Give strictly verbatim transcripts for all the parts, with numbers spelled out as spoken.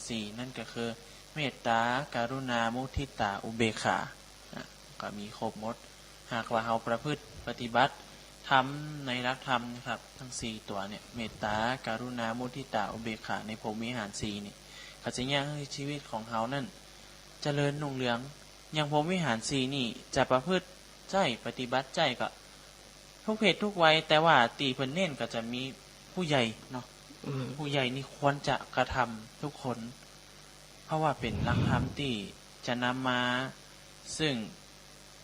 สี่ นั่นก็คือ เมตตา กรุณา มุทิตา อุเบกขา อ่ะ ก็มีครบหมด หากว่าเฮาประพฤติปฏิบัติธรรมในหลักธรรมนะครับ ทั้งสี่ตัวเนี่ย เมตตา กรุณา มุทิตา อุเบกขา ในพรหมวิหารสี่นี่ ก็จะเยียะหื้อชีวิตของเฮานั่นเจริญรุ่งเรือง อย่างพรหมวิหารสี่นี่จะประพฤติใจ๊ ปฏิบัติใจ๊ก็ทุกเพศทุกวัย แต่ว่าตี้เปิ้นเน้นก็จะมีผู้ใหญ่เนาะ อืม ผู้ใหญ่นี่ควรจะกระทำทุกคน เพราะว่าเป๋นหลักธรรมตี้จะนำมาซึ่ง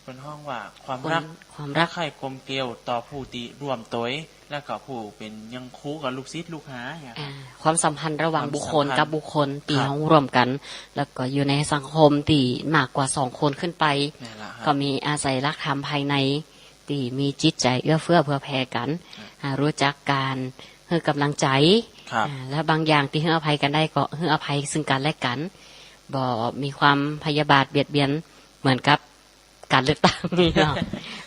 เปิ้นฮ้องว่าความรัก ความ ความรัก ใคร่กลมเกลียวต่อผู้ตี้ร่วมตวย แล้วก็ผู้เป๋นยังครูกับลูกศิษย์ลูกหาเนี่ยครับ อ่า ความสัมพันธ์ระหว่างบุคคลกับบุคคล ตี้ ครับ เฮาร่วมกั๋น แล้วก็อยู่ในสังคมตี้มากกว่าสองคนขึ้นไป นั่นแหละครับ ก็มีอาศัยหลักธรรมภายใน ตี้มีจิตใจ๋เอื้อเฟื้อเผื่อแผ่กั๋น ครับ อ่า ฮู้จักก๋านหื้อก๋ำลังใจ๋ ครับ อ่า แล้วบางอย่างตี้หื้ออภัยกั๋นได้ก็หื้ออภัยซึ่งกั๋นและกั๋น บ่มีความพยาบาทเบียดเบียนเหมือนกับก๋านเลือกตั้งนี่เนาะ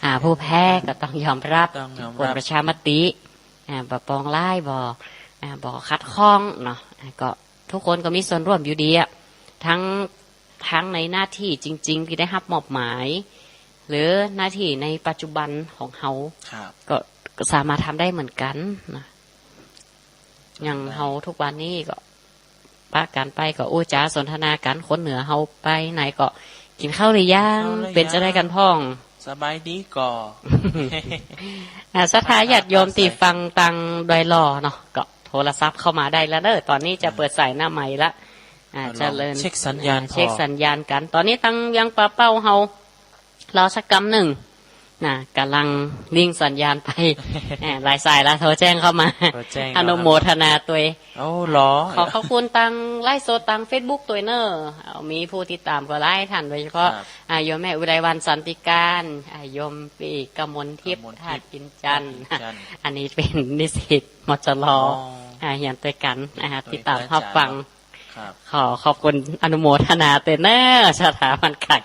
อ่า ผู้แพ้ก็ต้องยอมรับ ต้องยอมรับ ผลประชามติ อ่า บ่ปองร้าย บ่ อ่า บ่ขัดข้องเนาะ อ่า ก็ทุกคนก็มีส่วนร่วมอยู่ดีอะ ทั้ง ทั้งในหน้าตี้จริงๆ ตี้ได้ฮับมอบหมาย หรือหน้าตี้ในปัจจุบันของเฮา ครับ ก็ ก็สามารถทำได้เหมือนกั๋นนะ อย่างเฮาทุกวันนี้ก็ปะกั๋นไปก็อู้จ๋าสนทนากั๋น คนเหนือเฮาไปไหนก็ "กิ๋นข้าวหรือยัง กิ๋นข้าวหรือยัง เป๋นจาใดกั๋นพ่อง สบายดีก่อ" อ่า ศรัทธาญาติโยมตี้ฟังตางดอยหล่อเนาะ ก็โทรศัพท์เข้ามาได้แล้วเน่อ ต๋อนนี้จะเปิดสายหน้าไมค์ละ อ่า เจริญ เช็คสัญญาณ อ่า เช็คสัญญาณกั๋น ต๋อนนี้ตางเวียงป่าเป้าเฮา รอสักกำนึ่งนะ ก่ำลังลิงก์สัญญาณไป แหม หลายสายละ โทรแจ้งเข้ามา โทรแจ้ง อนุโมทนาตวย โอ้ เหรอ ขอขอบคุณตางไลฟ์สดตางเฟซบุ๊กตวยเน่อ เอา มีผู้ติดต๋ามก็หลายท่าน โดยเฉพาะ ครับ อ่า โยมแม่อุไรวรรณ สันติการ อ่า โยมปี้กมลทิพย์ กมลทิพย์ ธาตุอินจันทร์ ธาตุอินจันทร์ อันนี้เป๋นนิสิต มจร อ๋อ อ่า เฮียนตวยกั๋น อ่า ตวย ติดต๋ามฮับฟัง ครับ ขอขอบคุณอนุโมทนาตวยเน่อ สถาบันไก๋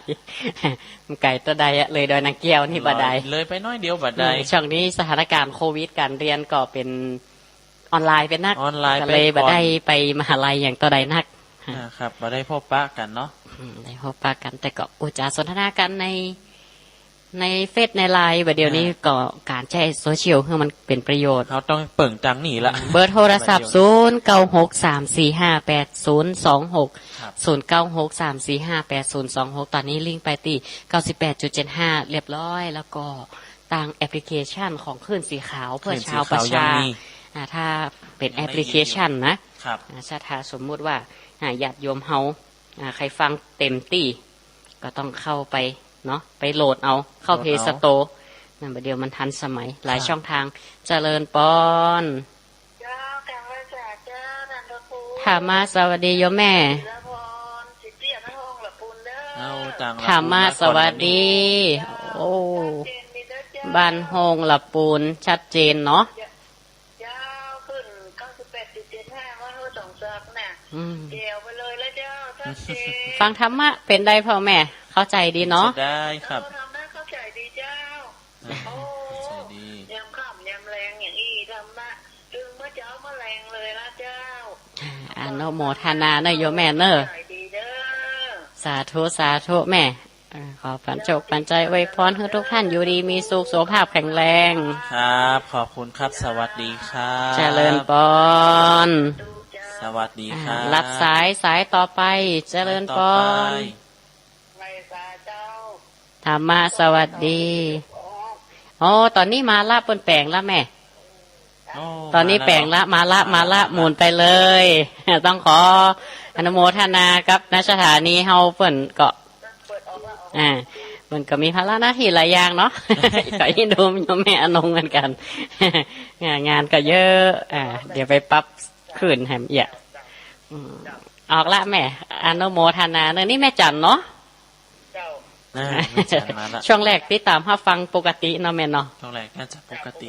ไก๋เต้าใดอะ เลยดอยนางแก้วนี่บ่ได้ เลยไปน้อยเดียวบ่ได้ อืม ช่วงนี้สถานการณ์โควิด ก๋านเฮียนก็เป๋นออนไลน์เป๋นนัก ออนไลน์ ก็เลยบ่ได้ไปมหาลัยอย่างเต้าใดนัก อ่า ครับ บ่ได้พบปะกั๋นเนาะ อืม ได้พบปะกั๋น แต่ก็อู้จ๋าสนทนากั๋นใน ในเฟซในไลน์ บ่าเดี่ยวนี้ อ่า ก็ก๋านใจ๊โซเชียลหื้อมันเป๋นประโยชน์ เฮาต้องเปิ้งตางนี้ละ เบอร์โทรศัพท์ บ่าเดี่ยวนี้ ศูนย์เก้าหก สามสี่ห้า แปดศูนย์สองหก ครับ ศูนย์เก้าหก สามสี่ห้า แปดศูนย์สองหก ต๋อนนี้ลิงก์ไปตี้ เก้าสิบแปดจุดเจ็ดห้า เรียบร้อย แล้วก็ตางแอปพลิเคชันของคลื่นสีขาวเพื่อชาวประชา คลื่นสีขาวยังมี อ่า ถ้าเป๋นแอปพลิเคชันนะ ครับ อ่า ถ้าสมมุติว่า อ่า ญาติโยมเฮา อ่า ใค่ฟังเต็มตี้ ก็ต้องเข้าไปเนาะ ไปโหลดเอา เข้า โหลดเอา เพลย์สโตร์ นั่น บ่าเดี่ยวมันทันสมัย หลาย ครับ ช่องทาง เจริญปอน เจ้า กราบไหว้สาเจ้า ท่านพระครู ธรรมะสวัสดีโยมแม่ ศิลปอน สิทธิอนุพงษ์ละปูนเด้อ เอา ตางละปูน ธรรมะสวัสดี เจ้า โอ้ ชัดเจนดีเด้อเจ้า บ้านโฮงละปูน ชัดเจนเนาะ เจ้า เจ้า ขึ้น เก้าสิบแปดจุดเจ็ดห้า วัดห้วยสองสักน่ะ อืม แจ๋วไปเลยละเจ้า ชัดเจน ฟังธรรมะเป๋นใดพ่อแม่ เข้าใจ๋ดีเนาะ ได้ครับ เออ ธรรมะเข้าใจ๋ดีเจ้า อ่า โอ้ เข้าใจ๋ดี ยามค่ำยามแลงอย่างอี้ ธรรมะ ตื่นเมื่อเจ๊าเมื่อแลงเลยละเจ้า อ่า อนุโมทนาเน่อโยมแม่เน่อ เข้าใจ๋ดีเด้อ สาธุ สาธุแม่ เอ่อ ขอปัญโชคปัญชัยอวยพรหื้อทุกท่านอยู่ดีมีสุข สุขภาพแข็งแรง ครับ ขอบคุณครับ สวัสดีครับ เจริญปอน สวัสดีครับ อ่า รับสาย สายต่อไป เจริญปอน สายต่อไป ไหว้สาเจ้า ธรรมะสวัสดี อ๋อ ต๋อนนี้มาละ เปิ้นแป๋งละแม่ อ๋อ ต๋อนนี้แป๋งละ มาละ มาละ มาละ หมุนไปเลย ต้องขออนุโมทนากับณสถานีเฮา เปิ้นก็ อ่า เปิ้นก็มีภาระหน้าตี้หลายอย่างเนาะ ก็อีหนุ่มโยมแม่อนงเหมือนกั๋น งาน งานก็เยอะ อ่า เดี๋ยวไปปรับคืนแหมเอี้ย อืม ออกละแม่ อนุโมทนาเน่อ นี่แม่จันเนาะ เจ้า อ่า แม่จันมาละ ช่วงแรกติดต๋ามฮับฟังปกติเนาะแม่เนาะ ช่วงแรกน่าจะปกติ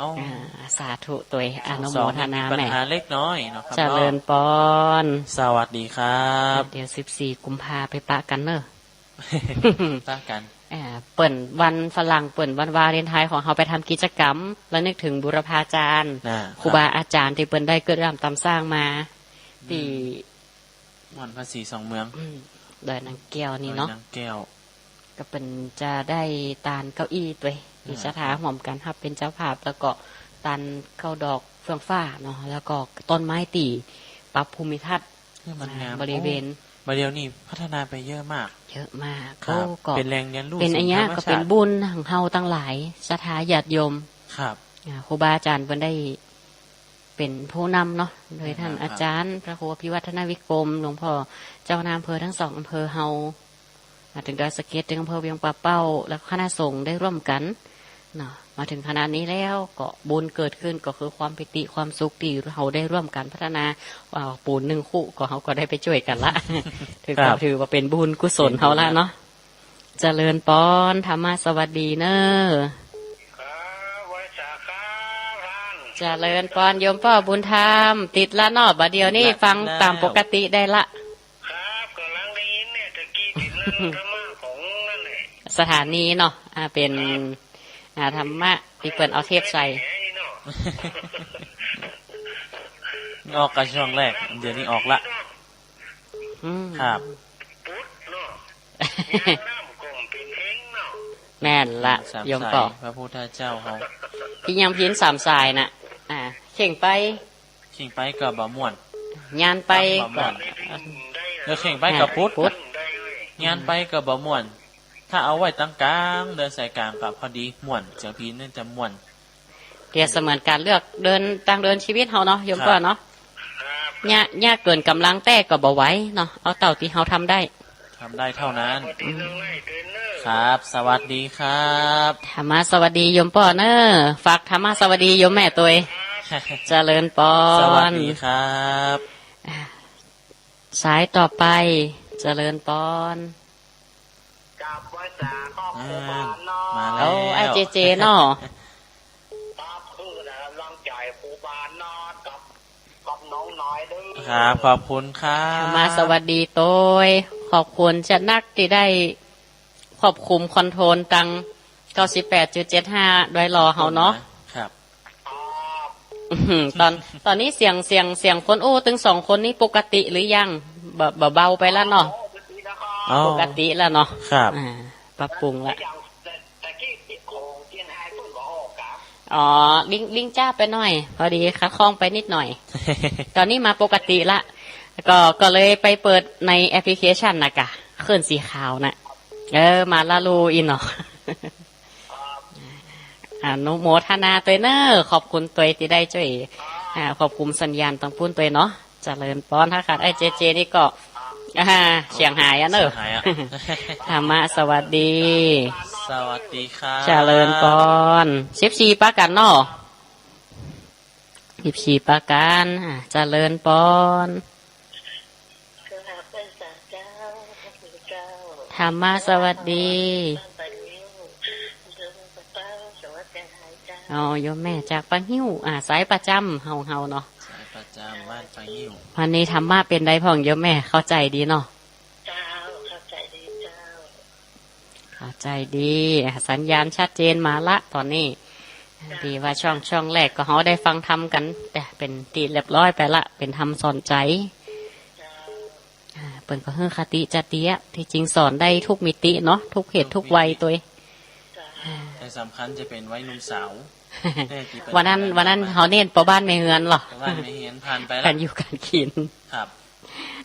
อ๋อ อ่า สาธุตวย อนุโมทนาแม่ ช่วงสองมีปัญหาเล็กน้อยเนาะครับ เจริญปอน สวัสดีครับ เดี๋ยวสิบสี่กุมภาไปปะกั๋นเน่อ ปะกั๋น อ่า เปิ้นวันฝรั่ง เปิ้นวันวาเลนไทน์ของเฮา ไปทำกิจกรรมระลึกถึงบุรพาจารย์ อ่า ครูบาอาจ๋ารย์ตี้เปิ้นได้เกิดร่ำต๋ำสร้างมา อืม ตี้ ม่อนภาษีสองเมือง อืม ดอยนางแก้วนี่เนาะ ดอยนางแก้ว ก็เปิ้นจะได้ตานเก้าอี้ตวย อ่า ตี้ศรัทธาฮ่วมกั๋นฮับเป๋นเจ้าภาพ แล้วก็ตานข้าวดอกเฟื่องฟ้าเนาะ แล้วก็ต้นไม้ตี้ปรับภูมิทัศน์ เออ มันงาม อ่า บริเวณ โอ้ บ่าเดี่ยวนี้พัฒนาไปเยอะมาก เยอะมาก ครับ โอ้ ก็ เป๋นแหล่งเรียนรู้ เป๋นอะหยัง ศูนย์ธรรมชาติ ก็เป๋นบุญของเฮาตังหลาย ศรัทธาญาติโยม ครับ อ่า ครูบาอาจ๋ารย์เปิ้นได้ เป๋นผู้นำเนาะ โดย แม่น ท่าน ครับ อาจ๋ารย์พระครูอภิวัฒนวิกรม หลวงพ่อเจ้าคณะอำเภอตึงสองอำเภอเฮา มาเถิงดอยสะเก็ด เถิงอำเภอเวียงป่าเป้า แล้วคณะสงฆ์ได้ฮ่วมกั๋นเนาะ มาเถิงขนาดนี้แล้ว ก็บุญเกิดขึ้น ก็คือความปีติความสุขตี้เฮาได้ฮ่วมกั๋นพัฒนา อ่า ปูนนึ่งคุ ก็เฮาก็ได้ไปจ้วยกั๋นละ ถือ ครับ ก็ถือว่าเป๋นบุญกุศลเฮาละเนาะ เจ๋งดีนะ เจริญปอน ธรรมะสวัสดีเน่อ ครับ ไหว้สาครับท่าน เจริญปอน โยมป้อบุญธรรม ติดละเนาะ บ่าเดี่ยวนี้ ติดละ ฟังต๋ามปกติได้ละ ครับ ก่ำลังได้ยินเนี่ย ตะกี้ติดเรื่องธรรมะของนั่นแหละ สถานีเนาะ อ่า เป๋น ครับ อ่า ธรรมะตี้เปิ้นเอาเทปใส่ แหมนี่เนาะ ออกก่ะช่วงแรก เดี๋ยวนี้ออกละ อืม ครับ ปุ๊ดเนาะ ยามน้ำก้มเป๋นเฮงเนาะ แม่นละ สามสาย โยมป้อ พระพุทธเจ้าเฮา ตี้ยังพิ้นสามสายน่ะ อ่า เข่งไป เข่งไปก็บ่ม่วน ยานไป ก็บ่ม่วน เออ เข่งไปก็ปุ๊ด ปุ๊ด ยานไปก็บ่ม่วน ถ้าเอาไว้ต๋างก๋าง เดินสายก๋างก็พอดีม่วน เสียงพิ้นนี่จะม่วน เปรียบเสมือนก๋านเลือกเดิน ตางเดินชีวิตเฮาเนาะ โยมป้อเนาะ ครับ ยาก ยากเกินก๋ำลังแต๊ก็บ่ไหวเนาะ เอาเต้าตี้เฮาทำได้ ทำได้เท่านั้น อืม ครับ สวัสดีครับ ธรรมะสวัสดีโยมป้อเน่อ ฝากธรรมะสวัสดีโยมแม่ตวย เจริญปอน สวัสดีครับ อ่า สายต่อไป เจริญปอน ครับ ไหว้สาครับ อ่า ครูบาเนาะ มาแล้ว โอ้ ไอ้เจเจเนาะ ครับ คือก๋ำลังใจ๋ครูบาเนาะ ครับ กับน้องน้อยเด้อ ครับ ขอบคุณครับ มาสวัสดีตวย ขอบคุณจะนักตี้ได้ควบคุมคอนโทรลตาง เก้าสิบแปดจุดเจ็ดห้า ดอยหล่อเฮาเนาะ ครับ อื้อหือ ต๋อน ต๋อนนี้เสียง เสียง เสียงคนอู้ตึงสองคนนี้ปกติหรือยัง บ่ บ่เบาไปละเนาะ อ๋อ ปกติแล้วเนาะ ครับ อ่า ปรับปรุงละ อย่างแต่ แต่กี้ของเจียนไฮ้เปิ้นก็ออกครับ อ๋อ ลิง ลิงจ้าไปหน่อย พอดีขัดข้องไปนิดหน่อย ต๋อนนี้มาปกติละ ก็ ก็เลยไปเปิดในแอปพลิเคชันน่ะก่ะ คลื่นสีขาวน่ะ เออ มาละลูอินเนาะ อนุโมทนาตวยเน่อ ขอบคุณตวยตี้ได้จ้วย อ่า ควบคุมสัญญาณตางปู๊นตวยเนาะ เจริญปอน ถ้าขาดไอ้เจเจนี่ก็ อ่า เสียงหายอะเน่อ เสียงหายอะ ธรรมะสวัสดี สวัสดีครับ เจริญปอน สิบสี่ปะกั๋นเนาะ สิบสี่ปะกั๋น อ่า เจริญปอน กราบไหว้สาเจ้า พระคุณเจ้า ธรรมะสวัสดี บ้านป่างิ้ว อำเภอเมืองป่าเป้า จังหวัดเซี่ยงไฮ้เจ้า อ๋อ โยมแม่จากป่างิ้ว อ่า สายประจ๋ำของเฮาเนาะ สายประจ๋ำบ้านป่างิ้ว วันนี้ธรรมะเป๋นใดพ่องโยมแม่ เข้าใจ๋ดีเนาะ เจ้า เข้าใจ๋ดีเจ้า เข้าใจ๋ดี อ่ะ สัญญาณชัดเจนมาละต๋อนนี้ เจ้า ดีว่าช่วง ช่วงแรกก็เฮาได้ฟังธรรมกั๋น แต่เป๋นตี้เรียบร้อยไปละ เป๋นธรรมสอนใจ๋ เจ้า อ่า เปิ้นก็หื้อคติจะเตี้ย ตี้จริงสอนได้ทุกมิติเนาะ ทุกเพศทุกวัยตวย เจ้า อ่า แต่สำคัญจะเป๋นวัยหนุ่มสาว วันนั้น วันนั้นเฮาเน้นป้อบ้านแม่เฮือนเหรอ ป้อบ้านแม่เฮือนผ่านไปละ ก๋านอยู่ก๋านกิ๋น ครับ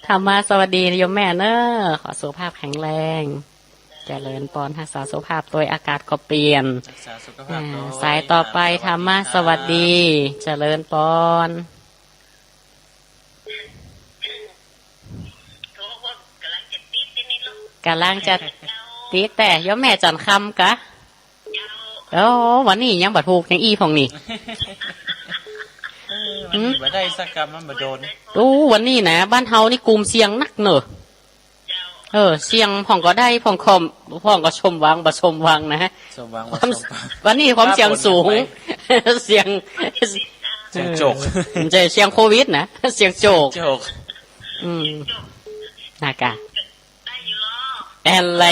ธรรมะสวัสดีโยมแม่เน่อ ขอสุขภาพแข็งแรง เจริญปอน ฮักษาสุขภาพตวย อากาศก็เปลี่ยน ฮักษาสุขภาพตวย อ่า สายต่อไป ครับ ธรรมะสวัสดี เจริญปอน ก๋ำลังจะติดแต่โยมแม่จันทร์คำกะ โอ้ วันนี้ยังบ่ถูกยังอี้พ่องนี่ เออ วันนี้บ่ได้สักกำ มันบ่โดน โอ้ วันนี้นะ บ้านเฮานี่กลุ่มเสี่ยงนักเน่อ เออ เสี่ยงพ่องก็ได้ พ่องก็ พ่องก็สมหวัง บ่สมหวังนะ สมหวัง บ่สมหวัง วันนี้ความเสี่ยงสูง เสี่ยง เสี่ยงโจก บ่ใจ้เสี่ยงโควิดนะ เสี่ยงโจก เสี่ยงโจก อืม นะกะ อะไร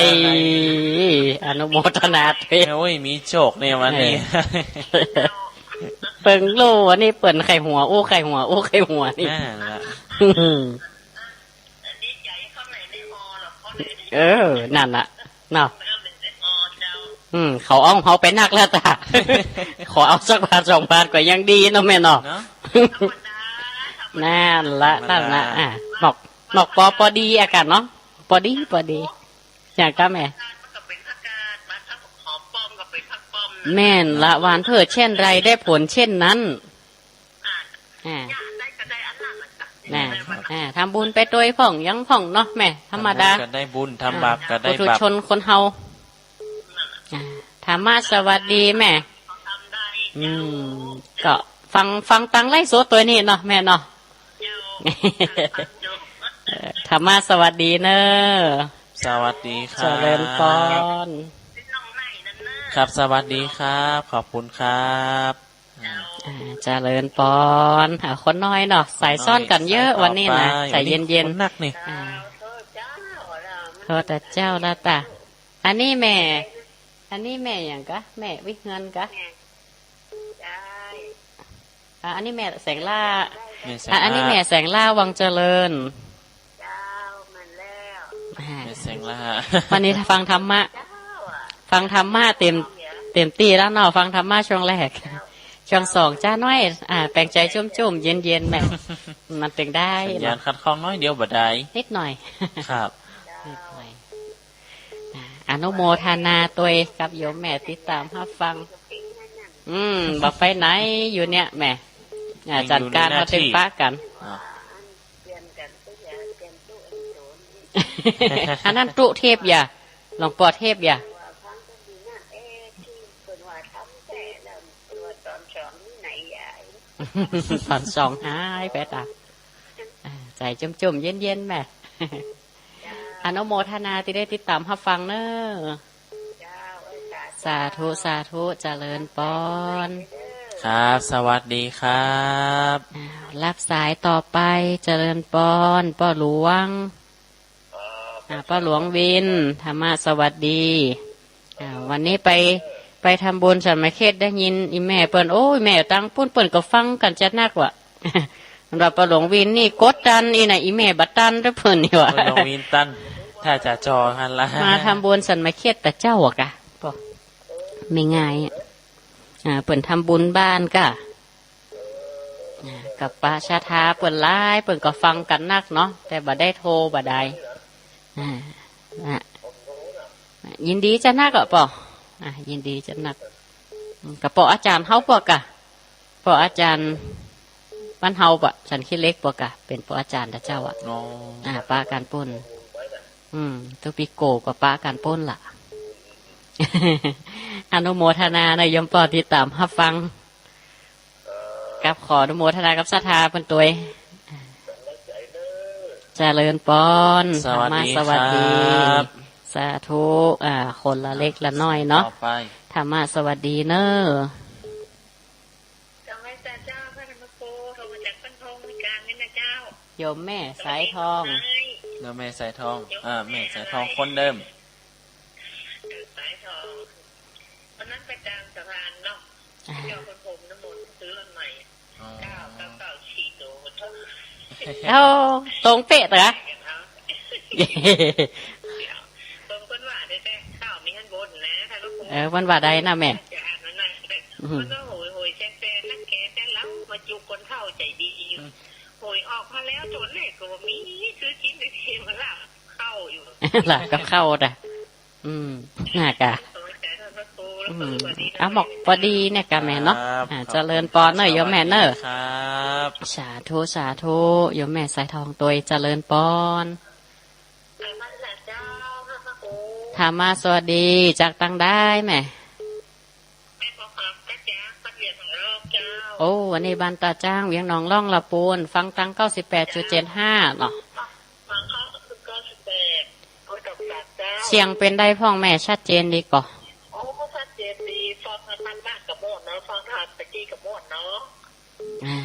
อนุโมทนาด้วย โอ้ย มีโจกเนี่ยวันนี้ เออ เปิ้นฮู้วันนี้เปิ้นใค่หัว อู้ใค่หัว อู้ใค่หัวนี่ นั่นละ อืม อันนี้ เออ นั่นน่ะ เนาะ อืม เขาอ้องเฮาไปนักแล้วตา ขอเอาสักบาทสองบาทก็ยังดีเนาะแม่เนาะ เนาะ นั่นละ ธรรมดา นั่นละ อ่ะ หมอก หมอกปอปอดีอากาศเนาะ ปอดี ปอดี อย่างก้าแม่ แม่นละ หว่านเพื่อเช่นไรได้ผลเช่นนั้น อ่า น่ะ อ่า ทำบุญไปตวยพ่องหยังพ่องเนาะแม่ ธรรมดา ทำบุญก็ได้บุญ ทำบาปก็ได้บาป ปุถุชนคนเฮา อ่า ธรรมะสวัสดีแม่ อืม ก็ฟัง ฟังตังไลฟ์สดตวยนี้เนาะแม่เนาะ เออ ธรรมะสวัสดีเนอะ สวัสดีครับ เจริญปอน ครับ สวัสดีครับ ขอบคุณครับ อ่า อ่า เจริญปอน อ่า คนน้อยเนาะ สายซ้อนกั๋นเยอะ คนน้อย วันนี้นะ สายต่อไป ใจ๋เย็นๆ วันนี้คนนักนี่ อ่า โทษเจ้าละตา อันนี้แม่ อันนี้แม่หยังกะ แม่วิเฮือนกะ อ่า อันนี้แม่แสงล่า แม่แสงล่า อ่ะ อันนี้แม่แสงล่า วังเจริญ เจ้า มันแล้ว อ่า แม่แสงล่า วันนี้ฟังธรรมะ เจ้าอะ ฟังธรรมะเต็ม เต็มตี้แล้วเนาะ ฟังธรรมะช่วงแรก เจ้า ช่วงสองจ้าน้อย อ่า แป๋งใจ๋จุ่มๆ เย็นๆ แม่ มันเป๋งได้ สัญญาณ เนาะ ขัดข้องน้อยเดียวบ่ได้ นิดหน่อย ครับ นิดหน่อย อ่า อนุโมทนาตวยกับโยมแม่ติดต๋ามฮับฟัง อืม บ่ไปไหนอยู่เนี่ยแม่ อ่า ยังอยู่ จัดก๋านเอาเต็มปะกั๋น อ่า อันนั้นตุ๊เทพอย่า หลวงปอเทพอย่า ต๋อนสองหายไปตา อ่า ใจ๋จุ่มๆ เย็นๆ แม่ อนุโมทนาตี้ได้ติดต๋ามฮับฟังเนอะ สาธุ สาธุ เจริญปอน ครับ สวัสดีครับ อ้าว รับสายต่อไป เจริญปอน ป้อหลวง อ่า ป้อหลวงวิน ธรรมะสวัสดี อ่า วันนี้ไป ไปทำบุญสรรมเขต ได้ยินอี่แม่เปิ้น โอ้ย แม่ตังปุ้นเปิ้นก็ฟังกั๋นจะนักว่ะ สำหรับป้อหลวงวินนี่กดตันอี่นะ อี่แม่บ่ตันเด้อเปิ้นนี่ว่ะ ป้อหลวงวินตัน ถ้าจะจอหันละ มาทำบุญสรรมเขตตะเจ้าอะกะ ป้อ ไม่ง่ายอะ อ่า เปิ้นทำบุญบ้านกะ อ่า กับป้อชาทาเปิ้นหลาย เปิ้นก็ฟังกั๋นนักเนาะ แต่บ่ได้โทรบ่ได้ อ่า อ่ะ ยินดีจะนักอะป้อ อ่ะ ยินดีจะนัก อืม กับป้ออาจ๋ารย์เฮาป้อกะ ป้ออาจ๋ารย์บ้านเฮาป้อ สันขี้เหล็กป้อกะ เป๋นป้ออาจ๋ารย์ตะเจ้าอะ อ๋อ อ่า ปะกั๋นปุ้น อืม ตุ๊ปิโกก็ปะกั๋นปุ้นละ อนุโมทนาเนาะ โยมป้อติดต๋ามฮับฟัง กับขออนุโมทนากับศรัทธาเปิ้นตวย เจริญปอน สวัสดี ธรรมะสวัสดี ครับ สาธุ อ่า คนละเล็กละน้อยเนาะ ต่อไป ธรรมะสวัสดีเนอะ เจ้า ไหว้สาเจ้า พระธรรมครู โทรมาจากบ้านทอง เมืองกาญนี่นะเจ้า โยมแม่สายทอง โยมแม่สายทอง อ่า แม่สายทองคนเดิม สายทอง วันนั้นไปตามสะพานเนาะ อ่า เจ้าคนผมน้ำมนต์ซื้อรถใหม่ อ๋อ เก้าเก้าเก้าสี่ตัว โอ้ ตรงเป๊ะเต๋อ ตรงเปิ้นว่าได้แต่ข้าวมีหั้นบนนะ ถ้าลูก เออ เปิ้นว่าได้นะแม่ จะอ่านมันนะ อืม มันก็โหยโหยแซงแซงนักแกแต่เรามาจุกคนเฒ่าใจดีอยู่ อืม โหยออกมาแล้วตัวเลขก็บ่มี ซื้อกินได้เพียงลาบเข้าอยู่ ลาบก็เข้าแต่ อืม น่ากะ อืม อ่ะ หมอกปอดีเนี่ยกะแม่เนาะ ครับ อ่า ขอบคุณ เจริญปอนเนอะ โยมแม่เนอะ สวัสดีครับ สาธุ สาธุ โยมแม่สายทองตวย เจริญปอน ธรรมะสวัสดี จากตังใดแม่ แม่ขอความกระจ่าง บ้านเวียงหนองล่องเจ้า โอ้ วันนี้บ้านตาจ้าง เวียงหนองล่องละปูน ฟังตังเก้าสิบแปดจุดเจ็ดห้าเนาะ ฟังเข้าคือเก้าสิบแปด โอ้ย ดอกจันเจ้า เสียงเป๋นใดพ่องแม่ ชัดเจนดีก่อ โอ้ ชัดเจนดี ฟังทางบ้านกะม่วนเนาะ ฟังทางตะกี้กะม่วนเนาะ อ่า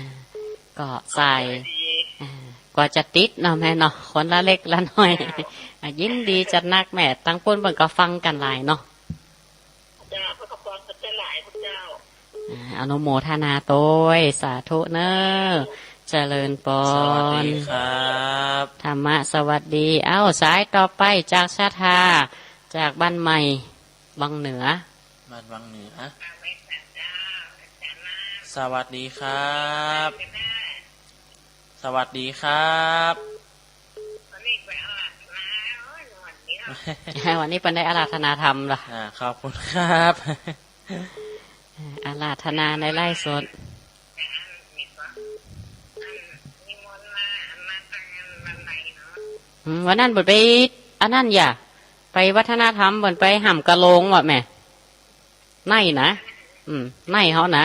ก็สาย สบายดี อ่า กว่าจะติดเนาะแม่เนาะ คนละเล็กละน้อย เจ้า อ่า ยินดีจะนักแม่ ตังปุ้นเปิ้นก็ฟังกั๋นหลายเนาะ เจ้า เปิ้นก็ฟังกั๋นจะหลายพุ้นเจ้า อ่า อนุโมทนาตวย สาธุเนอะ เจ เจริญปอน สวัสดีครับ ธรรมะสวัสดี เอ้า สายต่อไปจากศรัทธา จากบ้านใหม่วังเหนือ บ้านวังเหนือ สวัสดีครับ สวัสดีครับ วันนี้เปิ้นได้อาราธนาธรรมเหรอ อ่า ขอบคุณครับ อาราธนาในไลฟ์สด อืม วันนั้นเปิ้นไป อันนั้นอย่า ไปวัฒนธรรม เปิ้นไปฮ่ำกะโลงว่ะแม่ ในนะ อืม ในเฮานะ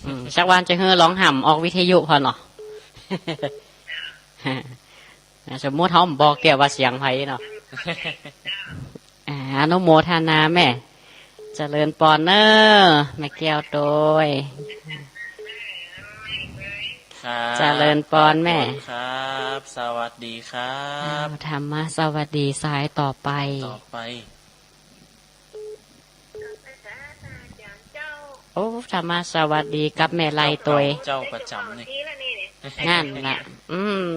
อืม สักวันจะหื้อลองฮ่ำออกวิทยุพอเนาะ สมมุติเฮาบ่บอกเตี้ยว่าเสียงใผเนาะ อ่า อนุโมทนาแม่ เจริญปอนเน้อ แม่แก้วโตย ครับ เจริญปอนแม่ ขอบคุณครับ สวัสดีครับ อ้าว ธรรมะสวัสดีสายต่อไป ต่อไป โอ้ ธรรมะสวัสดีกับแม่ไลโตย เจ้าประจ๋ำนี่ นั่นน่ะ อืม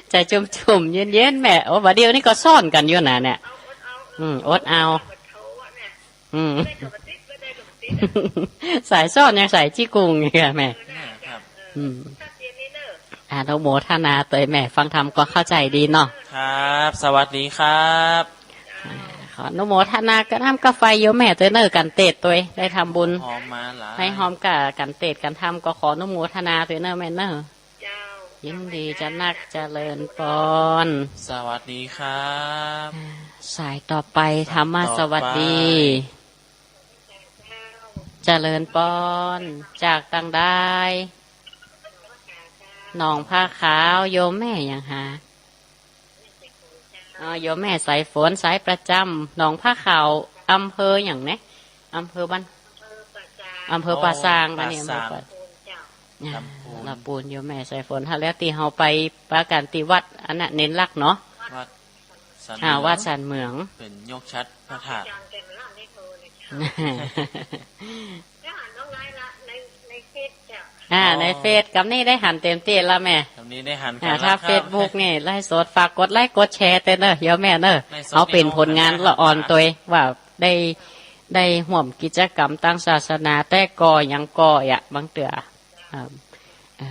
ใจ๋จุ่มๆ เย็นๆ แม่ โอ้ บ่าเดี่ยวนี้ก็ซ้อนกั๋นอยู่นะเนี่ย อืม อดเอา อืม สายซ้อนยังสายจี้กุงอยู่อะแม่ ครับ อืม อนุโมทนาโตยแม่ ฟังธรรมก็เข้าใจ๋ดีเนาะ ครับ สวัสดีครับ อ่า ขออนุโมทนากับน้ำกับไฟโยมแม่โตยเน้อ กั๋นเตศโตย ได้ทำบุญ ฮอมมาหลาย ได้ฮอมกับกั๋นเตศกั๋นธรรม ก็ขออนุโมทนาโตยเน้อแม่เน้อ เจ้า ยินดีจะนัก เจริญปอน สวัสดีครับ อ่า สายต่อไป ธรรมะสวัสดี เจริญปอน จากตังใด หนองผ้าขาว โยมแม่หยังหา อ๋อ โยมแม่สายฝน สายประจ๋ำ หนองผ้าขาว อำเภอหยังแน่ อำเภอบ้าน อำเภอป่าซาง อันนี้อำเภอป่า ป่าซาง อ่า ลำพูน ลำพูน โยมแม่สายฝน ถ้าแล้วตี้เฮาไปปะกั๋นตี้วัด อันนั้นเน้นหลักเนาะ วัดสัน อ่า เหมือง วัดสันเหมือง เปิ้นยกฉัตรพระธาตุ อ่า ในเฟซ กำนี้ได้หันเต็มตี้ละแม่ กำนี้ได้หันกั๋น อ่า ละครับ ถ้าเฟซบุ๊กนี่ไลฟ์สด ฝากกดไลก์กดแชร์โตยเน้อ โยมแม่เน้อ ไลฟ์สด เอาเป๋นผลงานละอ่อนโตย ว่าได้ ได้ฮ่วมกิจกรรมตางศาสนา แต่ก่อหยังก่ออะ บางเตื้อ อ่า เอ่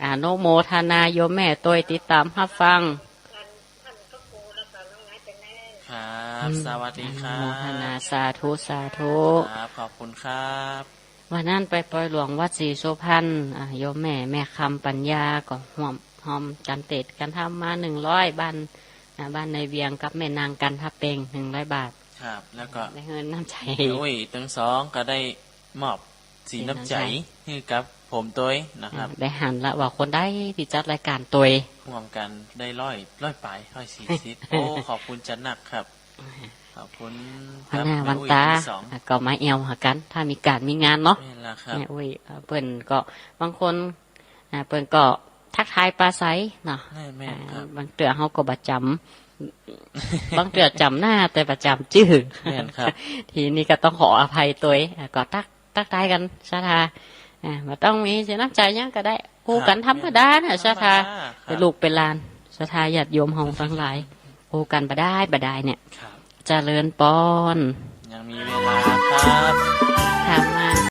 อ อนุโมทนาโยมแม่โตย ติดต๋ามฮับฟัง ครับ อืม สวัสดีครับ อนุโมทนา สาธุ สาธุ ครับ ขอบคุณครับ วันนั้นไปปอยหลวงวัดศรีสุพรรณ อ่า โยมแม่ แม่คำปัญญา ก็ฮ่วม ฮ่วมกั๋นเตศน์กั๋นธรรมมาหนึ่งร้อย บ้าน อ่า บ้านในเวียงกับแม่นางกันทะเปง หนึ่งร้อยบาท ครับ แล้วก็ ได้เงินน้ำใจ๋ แม่อุ๊ยตึงสองก็ได้มอบ สีน้ำใจ๋ สีน้ำใจ๋ หื้อกับผมโตยนะครับ อ่า ได้หันละว่าคนใดตี้จัดรายก๋านโตย ฮ่วมกั๋นได้ร้อย ร้อยป๋าย ร้อยสี่สิบ โอ้ ขอบคุณจะนักครับ อ่า ขอบคุณ วันหน้า ครับ วันต๋า แม่อุ๊ยตึงสอง อ่ะ ก็มาแอ่วหากั๋น ถ้ามีก๋านมีงานเนาะ แม่นละครับ แม่อุ๊ย เอ่อ เปิ้นก็ บางคน อ่า เปิ้นก็ทักทายปราศรัยเนาะ แม่นๆ ครับ อ่า บางเตื้อเฮาก็บ่จ๋ำ บางเตื้อจ๋ำหน้าแต่บ่จ๋ำจื้อ แม่นครับ ทีนี้ก็ต้องขออภัยโตย อ่า ก็ทัก ทักทายกั๋นศรัทธา อ่า บ่ต้องมีสีน้ำใจ๋หยังก็ได้ ฮู้กั๋นธรรมดาเนาะ ครับ ศรัทธา ธรรมดาครับ เป๋นลูกเป๋นหลาน ศรัทธาญาติโยมเฮาตังหลาย ฮู้กั๋นบ่ดายบ่ดายเนี่ย ครับ เจริญปอน ยังมีเวลาครับ ถามมา